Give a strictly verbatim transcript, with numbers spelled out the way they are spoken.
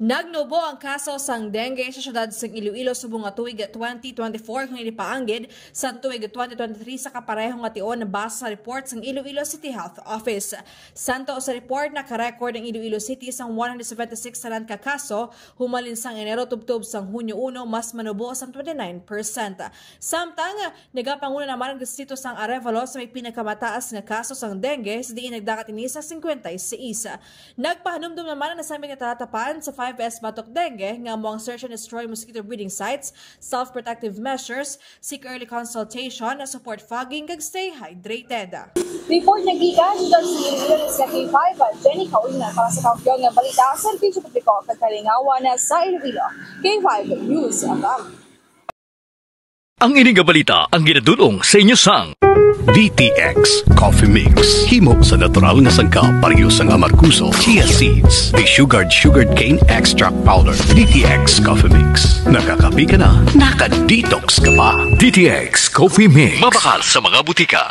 Nagnubo ang kaso sang dengue sa siyudad sang Iloilo subong nga tuig twenty twenty-four kon ilipaanggid sa tuig twenty twenty-three sa kapareho nga tion, base sa report sang Iloilo City Health Office. Santo sa report, naka-record ang Iloilo City sang one hundred seventy-six tanan ka kaso humalin sang Enero tubtob sang Hunyo uno, mas manubo sang twenty-nine percent. Samtang, nagapanguna naman ang distrito sang Arevalo sa may pinakamataas nga kaso sang dengue, sa diin nagdagat ini sa singkwenta y seis. Nagpahanumdom naman ang nasambit nga talatapan sa five S Batok Dengue, nga amo ang search and destroy mosquito breeding sites, self-protective measures, seek early consultation, support fogging, kag stay hydrated. Report nagikan gikan sa Iloilo sa K five, Jenny Kaulina para sa Kampiyon nga Balita, Serbisyo Publiko kag Kalingawan sa Iloilo. K five News F M. Ang ini nga balita ang ginadul-ong sa inyo sang D T X Coffee Mix. Himo sa natural nga sangkap, pareho sang amargoso, chia seeds, desugared sugarcane extract powder. D T X Coffee Mix. Nakakape ka na, naka-detox ka pa. D T X Coffee Mix. Mabakal sa mga butika.